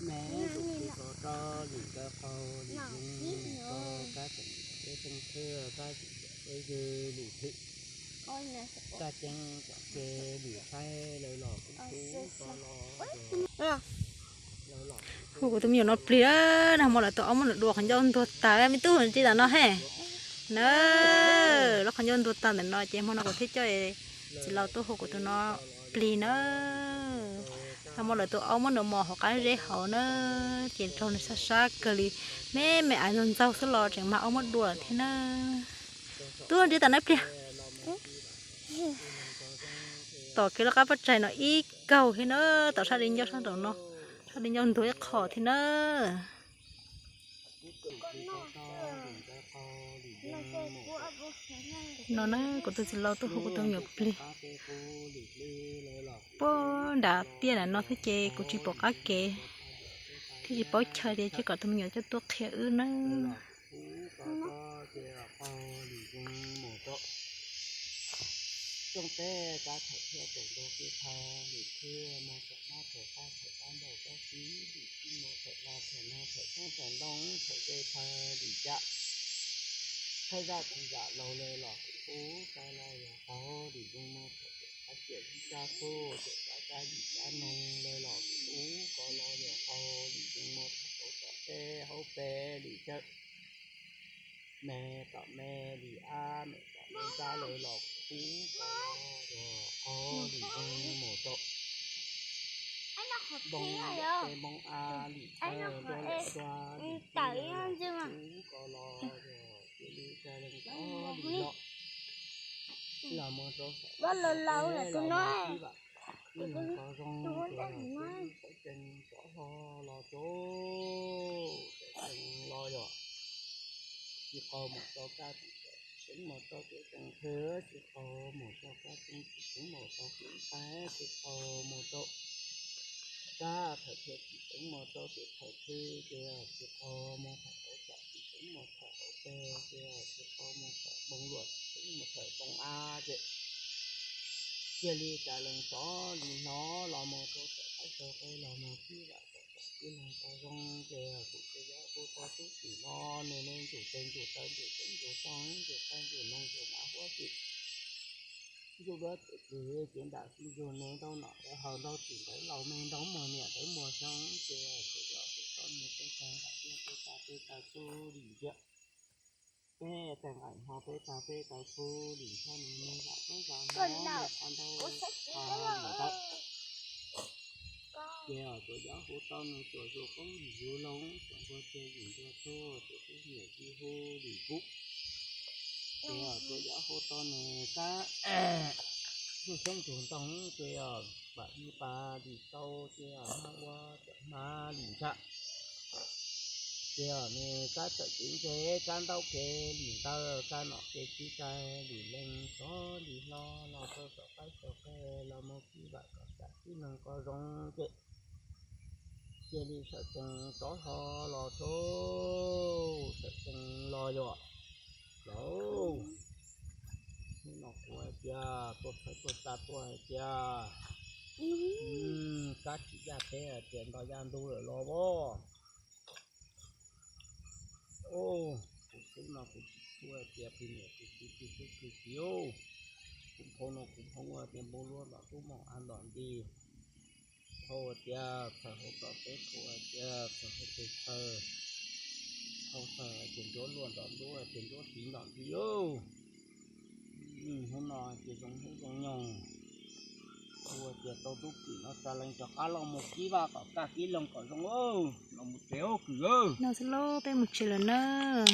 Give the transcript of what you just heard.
Me tus tsis tau rau lwm rau qaug lwm zoo mus rau kab tseem peb xeeb thwj kab tseem peb ywg lwm thwm kab ceeb tseem ke lwm saib lawv los kuv kuv ko los. Hu kuv tus me nyuam no plig na, hmo lawv tus aub muab nws dua qhov ncauj ntuag tas, me tub tsis tam no he. Na, lub qhov ncauj ntuag tas ntawm no ces hmo no kuv thiaj coj txiv laus tuaj hu kuv tus no plig na. Hmo lawv tus aub muab nws mos hauv qab zeb hauv na, ces raug nws sab sab kawg li, me me aiv ntxaug ntxaug xwb los tseem mag aub muab dua lawm thiab na. Tub tsis tam no plig. Tom kev lub qab pob tsaig no ib kaug thiab na, tom sab di ncauj sab nraum no, sab di ncauj ntuag ib qho thiab na. No na, kuv tus txiv laus tuaj hu kuv tus me nyuam plig. Puag nram tiaj ntawm no thiab ces kuv tsis pom qab kev, thiaj tsis paub chaw tias cia kom tus me nyuam coj tuaj qhia wb nawb. Rooj teb kab thawm thiaj tsaus ntuj kib thawj lim khwb mo thawm nab thawm qab thawm qab ntaus kab xib lim kib mo thawm hla thawm nag thawm xyoob thawm ntoo thawm ze thawm lim cam thawj zaj tsis zam laus le los kuv ko los yog qaug lim zoo mo thawm qab ciam zib kab xub thawm qab kab lim kab noog le los kuv ko los yog qaug lim zoo mo thawm hauv tom teb hauv pes lim cawm me tom me lim ab me tom me ntab le los kuv ko los yog qaug lim zoo mo rau npoo peb npoo a lim thawj nruab lawm dua lim kib le los kuv ko los yog cia li tsa leej tov lim los los mus rau saum los mus kib vam ib leeg ko zoo ces los kuv sawv tsees rov hlo los rau sawv tsees los yog tsis qaug mus rau kab tsis tseev mus rau kev tseem thwv tsis qaug mus rau kab tseem tsis tseev mus rau kev nqaij tsis qaug mus rau kab thawm thwv tsis tseev mus rau kev thawm thwv ces tsis qaug mus thawm hauv tsam tsis tseev mus thawm hauv pes ces tsis qaug mus thawm npoo luam tsis tseev mus thawm npoo av ces cia li tas lees tov li hnov los mus rau txawm qaib tau qe los mus tib vam tau txawm tib leeg tau zoo ces kuv tsis yog kuv tau tub tim no nws ne ntus tes ntus taw ntus tseeb ntus toj ntus qaij ntus noog ntus nav huab tim ntus duab tim plis ces nram xib ntsug ne ntau nom ntawd haus ntau tim ntawd laus me ntau muag niam ntawd muag xyoo ces kuv yog kuv tau nws tej tag nram tiaj tej tag tej tag tub lim ntsia peb tag nqaim hmo peb tag peb tau tub lim ntsho nws me vam tub zas hmo me qhov ntau qhov lim ntawd ces tsuas yog hu tau nws tsuas zus qoob lim zus loo tsuas npua cia yim ntua tsuag tsuas tub niam ci hu lim kub ces tsuas yog hu tau nws kab tsuj xyoob tsuj ntoo ces vam li pas lim tau ces hmab ua tawm hmab lim ntsa ces nws kab tawm kev ntse kab ntaub kev lim ntawd kab nom kev tib tais lim lees tov lim hlo los rau saum qaib saum qe los mus kib vam kom tsam tib neeg ko zoo ces cia li sawv tsees rov hlo los rau sawv tsees los yom. Lauj, hnub no kuv hais tias tuaj txhawb tuaj tsa tuaj hais tias kab tsis yaj teb hais tias nto yaj ntug lawm los as. Kuv xub no kuv tsis tshua hais tias plig niam plig txiv plig tub plig kiv, kuv phau no kuv phau hais tias npau luaj ntom tub moom av ntom nti, phau hais tias txhawm hauv tom teb, phau hais tias txhawm hauv pes txhawm, phau txhawm hais tias nruab luaj ntom ntuab hais tias nruab tiv ntom nti. Hnub no hais tias zoo hnub zoo nyoog, kuv hais tias tau tub kwm no tsa lees rov qab los mus kib vaj kom kaj kib loog kom zoo, los mus tsev ub kwm. No xwb lauj, peb mus tsev lawm nawb.